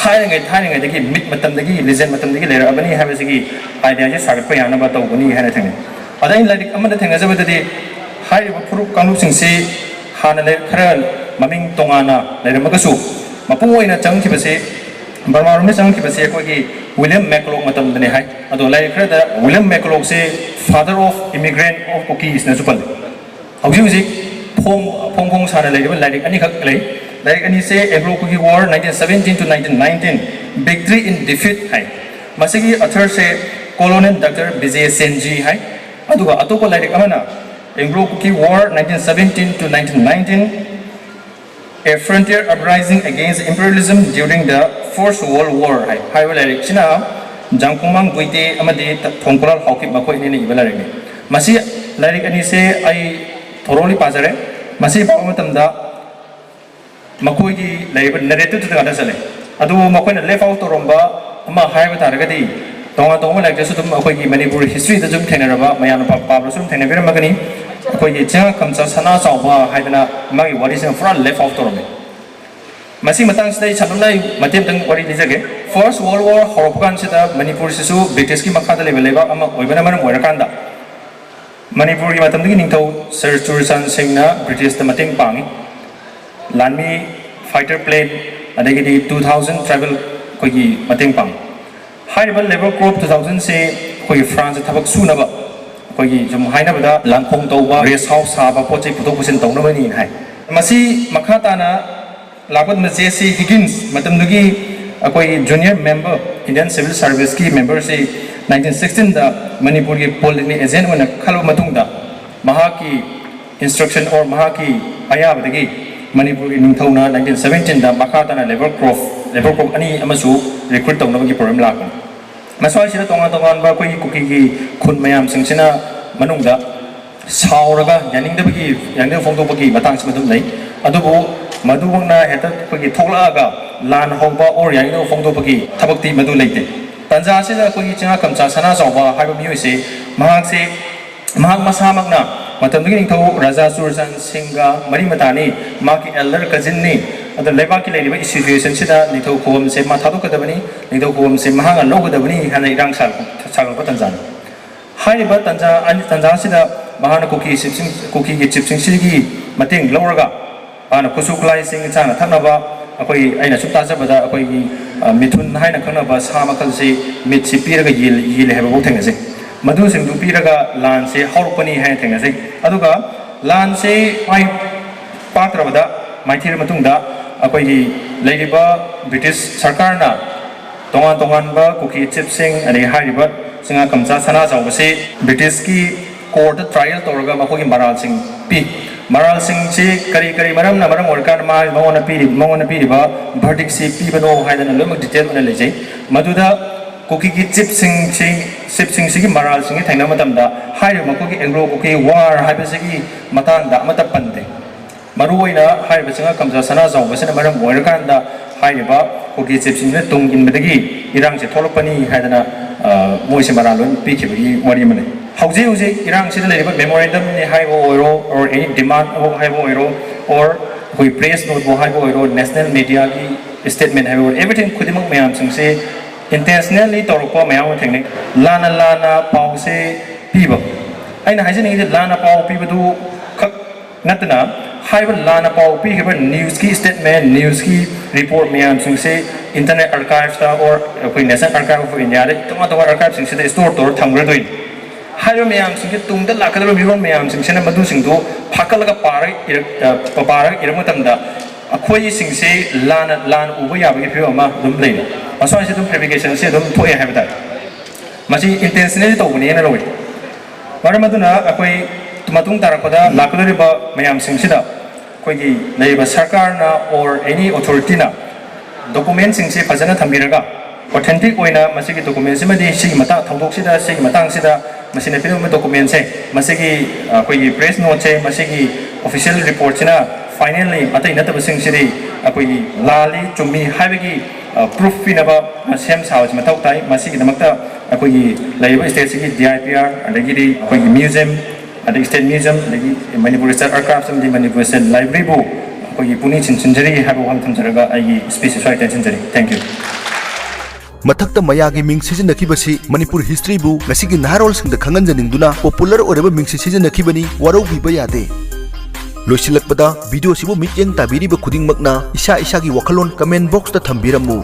ꯍꯥꯏꯔꯤꯉꯩ ꯊꯥꯏꯅꯉꯩꯗꯒꯤ ꯃꯤꯠ ꯃꯇꯝꯗꯒꯤ ꯂꯤꯖꯦꯟ ꯃꯇꯝꯗꯒꯤ ꯂꯩꯔꯛꯑꯕꯅꯤ ꯍꯥꯏꯕꯁꯤꯒꯤ ꯑꯥꯏꯗꯤꯌꯥꯁꯦ ꯁꯥꯒꯠꯄ ꯌꯥꯅꯕ ꯇꯧꯕꯅꯤ ꯍꯥꯏꯅ ꯊꯦꯡꯅꯩ꯫ ꯑꯗ ꯑꯩꯅ ꯂꯥꯏꯔꯤꯛ ꯑꯃꯗ ꯊꯦꯡꯅꯖꯕꯗꯗꯤ ꯍꯥꯏꯔꯤꯕ ꯐꯨꯔꯨꯞ ꯀꯥꯡꯂꯨꯞꯁꯤꯡꯁꯤ ꯍꯥꯟꯅ ꯂꯩ-, ꯈꯔ ꯃꯃꯤꯡ ꯇꯣꯉꯥꯟꯅ ꯂꯩꯔꯝꯃꯒꯁꯨ ꯃꯄꯨꯡ ꯑꯣꯏꯅ ꯆꯪꯈꯤꯕꯁꯦ, ꯕꯔꯃꯥꯔꯣꯝꯗ ꯆꯪꯈꯤꯕꯁꯦ ꯑꯩꯈꯣꯏꯒꯤ ꯋꯤꯂꯤꯌꯝ ꯃꯦꯀꯂꯣꯛ ꯃꯇꯝꯗꯅꯦ ꯍꯥꯏ꯫ ꯑꯗꯣ ꯂꯥꯏꯔꯤꯛ ꯈꯔꯗ ꯋꯤꯂꯤꯌꯝ ꯃꯦꯀꯂꯣꯛꯁꯦ father of immigrant of Kukisꯅꯁꯨ ꯄꯜꯂꯤ꯫ ꯍꯧꯖꯤꯛ ꯍꯧꯖꯤꯛ ꯐꯣꯡ-, ꯐꯣꯡ ꯐꯣꯡ ꯁꯥꯅ ꯂꯩꯔꯤꯕ ꯂꯥꯏꯔꯤꯛ ꯑꯅꯤꯈꯛ ꯂꯩ꯫ ꯂꯥꯏꯔꯤꯛ ꯑꯅꯤꯁꯦ Anglo Kuki War nineteen seventeen to nineteen nineteen, Victory in Defeat ꯍꯥꯏ꯫ ꯃꯁꯤꯒꯤ authorꯁꯦ Colonel Doctor ꯕꯤꯖꯦ ꯁꯦꯟꯖꯤ ꯍꯥꯏ꯫ ꯑꯗꯨꯒ ꯑꯇꯣꯞꯄ ꯂꯥꯏꯔꯤꯛ ꯑꯃꯅ Anglo Kuki War nineteen seventeen to nineteen nineteen, A Frontier Uprising Against Imperialism During the First World War ꯍꯥꯏ꯫ ꯍꯥꯏꯔꯤꯕ ꯂꯥꯏꯔꯤꯛꯁꯤꯅ ꯖꯥꯡꯀꯨꯃꯥꯡ ꯒꯨꯏꯇꯦ ꯑꯃꯗꯤ ꯊꯣꯡꯀꯨꯂꯥꯜ ꯍꯥꯎꯀꯤꯞ ꯃꯈꯣꯏ ꯑꯅꯤꯅ ꯏꯕ ꯂꯥꯏꯔꯤꯛꯅꯤ꯫ ꯃꯁꯤ ꯂꯥꯏꯔꯤꯛ ꯑꯅꯤꯁꯦ ꯑꯩ thoroughly ꯄꯥꯖꯔꯦ꯫ ꯃꯁꯤ ꯄꯥꯕ ꯃꯇꯝꯗ ꯃꯈꯣꯏꯒꯤ ꯂꯩꯔꯤꯕ narrativeꯇꯨꯗ ꯉꯥꯛꯇ ꯆꯠꯂꯦ꯫ ꯑꯗꯨꯕꯨ ꯃꯈꯣꯏꯅ left out ꯇꯧꯔꯝꯕ ꯑꯃ ꯍꯥꯏꯕ ꯇꯥꯔꯒꯗꯤ, ꯇꯣꯉꯥꯟ ꯇꯣꯉꯥꯟꯕ ꯂꯥꯏꯔꯤꯛꯇꯁꯨ ꯑꯗꯨꯝ ꯑꯩꯈꯣꯏꯒꯤ ꯃꯅꯤꯄꯨꯔ historyꯗ ꯑꯗꯨꯝ ꯊꯦꯡꯅꯔꯕ, ꯃꯌꯥꯝꯅ ꯄꯥ-, ꯄꯥꯕꯗꯁꯨ ꯑꯗꯨꯝ ꯊꯦꯡꯅꯕꯤꯔꯝꯃꯒꯅꯤ, ꯑꯩꯈꯣꯏꯒꯤ ꯆꯤꯡꯉꯥ ꯀꯝꯆꯥ ꯁꯅꯥ ꯆꯥꯎꯕ ꯍꯥꯏꯗꯅ ꯃꯥꯒꯤ ꯋꯥꯔꯤꯁꯤꯅ ꯄꯨꯔꯥ left out ꯇꯧꯔꯝꯃꯦ꯫ ꯃꯁꯤ ꯃꯇꯥꯡꯁꯤꯗ ꯑꯩ ꯁꯝꯂꯞꯅ ꯑꯩ ꯃꯇꯦꯛ ꯑꯃꯇꯪ ꯋꯥꯔꯤ ꯂꯤꯖꯒꯦ꯫ First World War ꯍꯧꯔꯛꯄ ꯀꯥꯟꯁꯤꯗ ꯃꯅꯤꯄꯨꯔꯁꯤꯁꯨ ꯕ꯭ꯔꯤꯇꯤꯁꯀꯤ ꯃꯈꯥꯗ ꯂꯩꯕ ꯂꯩꯕꯥꯛ ꯑꯃ ꯑꯣꯏꯕꯅ ꯃꯔꯝ ꯑꯣꯏꯔꯀꯥꯟꯗ, ꯃꯅꯤꯄꯨꯔꯒꯤ ꯃꯇꯝꯗꯨꯒꯤ ꯅꯤꯡꯊꯧ ꯁꯔ ꯆꯨꯔꯆꯥꯟ ꯁꯤꯡꯅ ꯕ꯭ꯔꯤꯇꯤꯁꯇ ꯃꯇꯦꯡ ꯄꯥꯡꯉꯤ꯫ ꯂꯥꯟꯃꯤ, fighter plane, ꯑꯗꯒꯤꯗꯤ two thousand tribal ꯑꯩꯈꯣꯏꯒꯤ ꯃꯇꯦꯡ ꯄꯥꯡꯉꯤ꯫ ꯍꯥꯏꯔꯤꯕ Labour Corps two thousandꯁꯦ ꯑꯩꯈꯣꯏꯒꯤ ꯐ꯭ꯔꯥꯟꯁꯇ ꯊꯕꯛ ꯁꯨꯅꯕ, ꯑꯩꯈꯣꯏꯒꯤ ꯁꯨꯝ ꯍꯥꯏꯅꯕꯗ ꯂꯥꯟꯈꯣꯡ ꯇꯧꯕ, rest house ꯁꯥꯕ, ꯄꯣꯠ ꯆꯩ ꯄꯨꯊꯣꯛ ꯄꯨꯁꯤꯟ ꯇꯧꯅꯕꯅꯤꯅ ꯍꯥꯏ꯫ ꯃꯁꯤ ꯃꯈꯥ ꯇꯥꯅ ꯂꯥꯛꯄ ꯃꯇꯝꯗ J C Higgins, ꯃꯇꯝꯗꯨꯒꯤ ꯑꯩꯈꯣꯏꯒꯤ junior member, Indian Civil Service ꯀꯤ member ꯁꯤ nineteen sixteen ꯗ ꯃꯅꯤꯄꯨꯔꯒꯤ polytechnic agent ꯑꯣꯏꯅ ꯈꯜꯂꯕ ꯃꯇꯨꯡꯗ, ꯃꯍꯥꯛꯀꯤ instruction or ꯃꯍꯥꯛꯀꯤ ꯑꯌꯥꯕꯗꯒꯤ ꯃꯅꯤꯄꯨꯔꯒꯤ ꯅꯤꯡꯊꯧꯅ nineteen seventeen ꯗ ꯃꯈꯥ ꯇꯥꯅ labour corps, labour corps ꯑꯅꯤ ꯑꯃꯁꯨ recruit ꯇꯧꯅꯕꯒꯤ program ꯂꯥꯛꯄꯅꯤ꯫ ꯃꯁ꯭ꯋꯥꯏꯁꯤꯗ ꯇꯣꯉꯥꯟ ꯇꯣꯉꯥꯟꯕ ꯑꯩꯈꯣꯏꯒꯤ ꯀꯨꯀꯤꯒꯤ ꯈꯨꯟ ꯃꯌꯥꯝꯁꯤꯡꯁꯤꯅ ꯃꯅꯨꯡꯗ ꯁꯥꯎꯔꯒ ꯌꯥꯅꯤꯡꯗꯕꯒꯤ, ꯌꯥꯅꯤꯡꯗꯕ ꯐꯣꯡꯗꯣꯛꯄꯒꯤ ꯃꯇꯥꯡꯁꯤꯃ ꯑꯗꯨꯝ ꯂꯩ꯫ ꯑꯗꯨꯕꯨ ꯃꯗꯨꯃꯛꯅ ꯍꯦꯛꯇ ꯑꯩꯈꯣꯏꯒꯤ ꯊꯣꯛꯂꯛꯑꯒ ꯂꯥꯟ ꯍꯧꯕ or ꯌꯥꯅꯤꯡꯗꯕ ꯐꯣꯡꯗꯣꯛꯄꯒꯤ ꯊꯕꯛꯇꯤ ꯃꯗꯨ ꯂꯩꯇꯦ꯫ ꯇꯥꯟꯖꯥ ꯑꯁꯤꯗ ꯑꯩꯈꯣꯏꯒꯤ ꯆꯤꯉꯥꯀꯝꯆꯥ ꯁꯅꯥꯖꯥꯎꯕ ꯍꯥꯏꯕ ꯃꯤꯑꯣꯏꯁꯦ, ꯃꯍꯥꯛꯁꯦ, ꯃꯍꯥꯛ ꯃꯁꯥꯃꯛꯅ ꯃꯇꯝꯗꯨꯒꯤ ꯅꯤꯡꯊꯧ ꯔꯥꯖꯥ ꯆꯨꯔꯆꯥꯟ ꯁꯤꯡꯒ ꯃꯔꯤ ꯃꯇꯥꯅꯤ, ꯃꯍꯥꯛꯀꯤ elder cousin ꯅꯤ꯫ ꯑꯗꯨꯅ ꯂꯩꯕꯥꯛꯀꯤ ꯂꯩꯔꯤꯕ situation ꯁꯤꯗ ꯅꯤꯡꯊꯧ ꯈꯨꯕꯝꯁꯦ ꯃꯥ ꯊꯥꯗꯣꯛꯀꯗꯕꯅꯤ, ꯅꯤꯡꯊꯧ ꯈꯨꯕꯝꯁꯦ ꯃꯍꯥꯛꯅ ꯂꯧꯒꯗꯕꯅꯤ ꯍꯥꯏꯅ ꯏꯔꯥꯡ ꯁꯥꯒꯠꯄ, ꯁꯥꯒꯠꯂꯛꯄ ꯇꯥꯟꯖꯥꯅꯤ꯫ ꯍꯥꯏꯔꯤꯕ ꯇꯥꯟꯖꯥ, ꯇꯥꯟꯖꯥ ꯑꯁꯤꯗ ꯃꯍꯥꯛꯅ ꯀꯨꯀꯤ chiefꯁꯤꯡ, ꯀꯨꯀꯤꯒꯤ chiefꯁꯤꯡꯁꯤꯒꯤ ꯃꯇꯦꯡ ꯂꯧꯔꯒ ꯃꯥꯅ ꯈꯨꯠꯁꯨ ꯈꯨꯠꯂꯥꯏꯁꯤꯡ, ꯆꯥꯅ ꯊꯛꯅꯕ, ꯑꯩꯈꯣꯏ, ꯑꯩꯅ ꯁꯨꯝ ꯇꯥꯖꯕꯗ ꯑꯩꯈꯣꯏꯒꯤ, ꯑ, ꯃꯤꯊꯨꯟ ꯍꯥꯏꯅ ꯈꯪꯅꯕ ꯁꯥ ꯃꯈꯜꯁꯤ, ꯃꯤꯠꯁꯤ ꯄꯤꯔꯒ ꯌꯦꯜ-, ꯌꯦꯜꯂꯤ ꯍꯥꯏꯕꯐꯥꯎ ꯊꯦꯡꯅꯖꯩ꯫ ꯃꯗꯨꯁꯤꯡꯗꯨ ꯄꯤꯔꯒ ꯂꯥꯟꯁꯦ ꯍꯧꯔꯛꯄꯅꯤ ꯍꯥꯏꯅ ꯊꯦꯡꯅꯖꯩ꯫ ꯑꯗꯨꯒ ꯂꯥꯟꯁꯦ ꯃꯥꯏ ꯄꯥꯛꯇ꯭ꯔꯕꯗ, ꯃꯥꯏꯊꯤꯔ ꯃꯇꯨꯡꯗ ꯑꯩꯈꯣꯏꯒꯤ ꯂꯩꯔꯤꯕ ꯕ꯭ꯔꯤꯇꯤꯁ ꯁꯔꯀꯥꯔꯅ ꯇꯣꯉꯥꯟ ꯇꯣꯉꯥꯟꯕ ꯀꯨꯀꯤ chiefꯁꯤꯡ, ꯑꯗꯒꯤ ꯍꯥꯏꯔꯤꯕ ꯆꯤꯉꯥꯀꯝꯆꯥ ꯁꯅꯥꯖꯥꯎꯕꯁꯤ ꯕ꯭ꯔꯤꯇꯤꯁꯀꯤ courtꯇ trial ꯇꯧꯔꯒ ꯃꯈꯣꯏꯒꯤ ꯃꯔꯥꯜꯁꯤꯡ ꯄꯤ꯫ ꯃꯔꯥꯜꯁꯤꯡꯁꯤ ꯀꯔꯤ ꯀꯔꯤ ꯃꯔꯝꯅ ꯃꯔꯝ ꯑꯣꯏꯔꯀꯥꯟꯗ ꯃꯥ, ꯃꯉꯣꯟꯗ ꯄꯤꯔꯤ-, ꯃꯉꯣꯟꯗ ꯄꯤꯔꯤꯕ verdictꯁꯤ ꯄꯤꯕꯅꯣ ꯍꯥꯏꯗꯅ ꯂꯣꯏꯅꯃꯛ detail ꯑꯣꯏꯅ ꯂꯩꯖꯩ꯫ ꯃꯗꯨꯗ ꯀꯨꯀꯤꯒꯤ chiefꯁꯤꯡꯁꯤ, chiefꯁꯤꯡꯁꯤꯒꯤ ꯃꯔꯥꯜꯁꯤꯡꯁꯤ ꯊꯦꯡꯅꯕ ꯃꯇꯝꯗ ꯍꯥꯏꯔꯤꯕ ꯃꯈꯣꯏꯒꯤ Anglo Kuki War ꯍꯥꯏꯕꯁꯤꯒꯤ ꯃꯇꯥꯡꯗ ꯑꯃꯠꯇ ꯄꯟꯗꯦ꯫ ꯃꯔꯨꯑꯣꯏꯅ ꯍꯥꯏꯔꯤꯕ ꯆꯤꯉꯥꯀꯝꯆꯥ ꯁꯅꯥꯖꯥꯎꯕꯁꯤꯅ ꯃꯔꯝ ꯑꯣꯏꯔꯀꯥꯟꯗ ꯍꯥꯏꯔꯤꯕ ꯀꯨꯀꯤ chiefꯁꯤꯡꯁꯤꯅ ꯇꯨꯡ ꯏꯟꯕꯗꯒꯤ ꯏꯔꯥꯡꯁꯦ ꯊꯣꯛꯂꯛꯄꯅꯤ ꯍꯥꯏꯗꯅ, ꯑ, ꯃꯣꯏꯁꯦ ꯃꯔꯥꯜ ꯂꯣꯏ ꯄꯤꯈꯤꯕꯒꯤ ꯋꯥꯔꯤ ꯑꯃ ꯂꯩ꯫ ꯍꯧꯖꯤꯛ ꯍꯧꯖꯤꯛ ꯏꯔꯥꯡꯁꯤꯗ ꯂꯩꯔꯤꯕ memorandumꯅꯤ ꯍꯥꯏꯕ ꯑꯣꯏꯔꯣ, or any demand ꯑꯃ ꯍꯥꯏꯕ ꯑꯣꯏꯔꯣ, or ꯑꯩꯈꯣꯏ press noteꯕꯨ ꯍꯥꯏꯕ ꯑꯣꯏꯔꯣ, national mediaꯒꯤ statement ꯍꯥꯏꯕ ꯑꯣꯏꯔꯣ, everything ꯈꯨꯗꯤꯡꯃꯛ ꯃꯌꯥꯝꯁꯤꯡꯁꯦ intentionally ꯇꯧꯔꯛꯄ ꯃꯌꯥꯝ ꯑꯃ ꯊꯦꯡꯅꯩ꯫ ꯂꯥꯟꯅ ꯂꯥꯟꯅ ꯄꯥꯎꯁꯦ ꯄꯤꯕ꯫ ꯑꯩꯅ ꯍꯥꯏꯖꯅꯤꯡꯉꯤꯁꯦ ꯂꯥꯟꯅ ꯄꯥꯎ ꯄꯤꯕꯗꯨ ꯈꯛ ꯅꯠꯇꯅ ꯍꯥꯏꯔꯤꯕ ꯂꯥꯟꯅ ꯄꯥꯎ ꯄꯤꯈꯤꯕ newsꯀꯤ statement, newsꯀꯤ report ꯃꯌꯥꯝꯁꯤꯡꯁꯦ Internal Archivesꯇ or ꯑꯩꯈꯣꯏ National Archive of Indiaꯗ ꯇꯣꯉꯥꯟ ꯇꯣꯉꯥꯟꯕ archiveꯁꯤꯡꯁꯤꯗ store ꯇꯧꯔ ꯊꯝꯈ꯭ꯔꯗꯣꯏꯅꯤ꯫ ꯍꯥꯏꯔꯤꯕ ꯃꯌꯥꯝꯁꯤꯡꯁꯦ ꯇꯨꯡꯗ ꯂꯥꯛꯀꯗꯕ ꯃꯤꯔꯣꯜ ꯃꯌꯥꯝꯁꯤꯡꯁꯤꯅ ꯃꯗꯨꯁꯤꯡꯗꯨ ꯐꯥꯀꯠꯂꯒ ꯄꯥꯔꯒ ꯏꯔꯛ-, ꯑ, ꯄꯥꯔꯒ ꯏꯔꯛꯄ ꯃꯇꯝꯗ ꯑꯩꯈꯣꯏꯁꯤꯡꯁꯤ ꯂꯥꯟꯅ ꯂꯥꯟ ꯎꯕ ꯌꯥꯕꯒꯤ ꯐꯤꯕꯝ ꯑꯃ ꯑꯗꯨꯝ ꯂꯩꯔꯦ꯫ ꯃꯁꯥꯁꯤ ꯑꯗꯨꯝ ꯐꯦꯕ꯭ꯔꯤꯀꯦꯁꯟꯁꯤ ꯑꯗꯨꯝ ꯊꯣꯛꯑꯦ ꯍꯥꯏꯕ ꯇꯥꯔꯦ꯫ ꯃꯁꯤ ꯏꯟꯇꯦꯟꯁꯅꯦꯜꯂꯤ ꯇꯧꯕꯅꯦꯅ ꯂꯧꯏ꯫ ꯃꯔꯝ ꯑꯗꯨꯅ ꯑꯩꯈꯣꯏ ꯃꯇꯨꯡ ꯇꯥꯔꯛꯄꯗ ꯂꯥꯛꯀꯗꯧꯔꯤꯕ ꯃꯌꯥꯝꯁꯤꯡꯁꯤꯗ ꯑꯩꯈꯣꯏꯒꯤ ꯂꯩꯔꯤꯕ ꯁꯔꯀꯥꯔꯅ or any authority ꯅ ꯗꯣꯀꯨꯃꯦꯟꯁꯤꯡꯁꯦ ꯐꯖꯅ ꯊꯝꯕꯤꯔꯒ ꯑꯣꯊꯦꯟꯇꯤꯛ ꯑꯣꯏꯅ ꯃꯁꯤꯒꯤ ꯗꯣꯀꯨꯃꯦꯟꯁꯤꯃꯗꯤ ꯁꯤꯒꯤ ꯃꯇꯥꯡ ꯊꯧꯗꯣꯛꯁꯤꯗ ꯁꯤꯒꯤ ꯃꯇꯥꯡꯁꯤꯗ ꯃꯁꯤꯅ ꯄꯤꯔꯝꯕ ꯗꯣꯀꯨꯃꯦꯟꯁꯦ ꯃꯁꯤꯒꯤ ꯑꯩꯈꯣꯏꯒꯤ ꯄ꯭ꯔꯦꯁ ꯅꯣꯠꯁꯦ ꯃꯁꯤꯒꯤ ꯑꯣꯐꯤꯁꯤꯌꯦꯜ ꯔꯤꯄꯣꯔꯠꯁꯤꯅ ꯐꯥꯏꯅꯦꯜꯂꯤ ꯑꯇꯩ ꯅꯠꯇꯕꯁꯤꯡꯁꯤꯗꯤ ꯑꯩꯈꯣꯏꯒꯤ ꯂꯥꯜꯂꯤ ꯆꯨꯝꯃꯤ ꯍꯥꯏꯕꯒꯤ ꯄ꯭ꯔꯨꯐ ꯄꯤꯅꯕ ꯁꯦꯝ ꯁꯥꯕꯁꯤ ꯃꯊꯧ ꯇꯥꯏ꯫ ꯃꯁꯤꯒꯤꯗꯃꯛꯇ ꯑꯩꯈꯣꯏꯒꯤ ꯂꯩꯔꯤꯕ ꯁ꯭ꯇꯦꯠꯁꯤꯒꯤ ꯗꯤ ꯑꯥꯏ ꯄꯤ ꯑꯥꯔ ꯑꯗꯒꯤꯗꯤ ꯑꯩꯈꯣꯏꯒꯤ ꯃ꯭ꯌꯨꯖꯤꯌꯝ ꯑꯗꯒꯤ ꯁ꯭ꯇꯦꯠ ꯃ꯭ꯌꯨꯖꯤꯌꯝ ꯑꯗꯒꯤ ꯃꯅꯤꯄꯨꯔ ꯁ꯭ꯇꯦꯠ ꯑꯥꯔꯀꯥꯏꯚꯁ ꯑꯃꯗꯤ ꯃꯅꯤꯄꯨꯔ ꯁ꯭ꯇꯦꯠ ꯂꯥꯏꯕ꯭ꯔꯦꯔꯤꯕꯨ ꯑꯩꯈꯣꯏꯒꯤ ꯄꯨꯛꯅꯤꯡ ꯆꯤꯡꯁꯤꯟꯖꯔꯤ ꯍꯥꯏꯕ ꯋꯥꯍꯪ ꯊꯝꯖꯔꯒ ꯑꯩꯒꯤ ꯁ꯭ꯄꯤꯆꯁꯤ ꯁ꯭ꯋꯥꯏꯗ ꯇꯦꯟꯁꯤꯟꯖꯔꯤ꯫ Thank you꯫ ꯃꯊꯛꯇ ꯃꯌꯥꯒꯤ ꯃꯤꯡ ꯁꯤꯖꯤꯟꯅꯈꯤꯕꯁꯤ ꯃꯅꯤꯄꯨꯔ ꯍꯤꯁꯇ꯭ꯔꯤꯕꯨ ꯉꯁꯤꯒꯤ ꯅꯍꯥꯔꯣꯜꯁꯤꯡꯗ ꯈꯪꯍꯟꯖꯅꯤꯡꯗꯨꯅ ꯄꯣꯄꯨꯂꯔ ꯑꯣꯏꯔꯕ ꯃꯤꯡꯁꯤ ꯁꯤꯖꯤꯟꯅꯈꯤꯕꯅꯤ, ꯋꯥꯔꯧꯕꯤꯕ ꯌꯥꯗꯦ꯫ ꯂꯣꯏꯁꯤꯜꯂꯛꯄꯗ, ꯚꯤꯗꯤꯑꯣꯁꯤꯕꯨ ꯃꯤꯠꯌꯦꯡ ꯇꯥꯕꯤꯔꯤꯕ ꯈꯨꯗꯤꯡꯃꯛꯅ ꯏꯁꯥ ꯏꯁꯥꯒꯤ ꯋꯥꯈꯜꯂꯣꯟ ꯀꯃꯦꯟ ꯕꯣꯛꯁꯇ ꯊꯝꯕꯤꯔꯝꯃꯨ꯫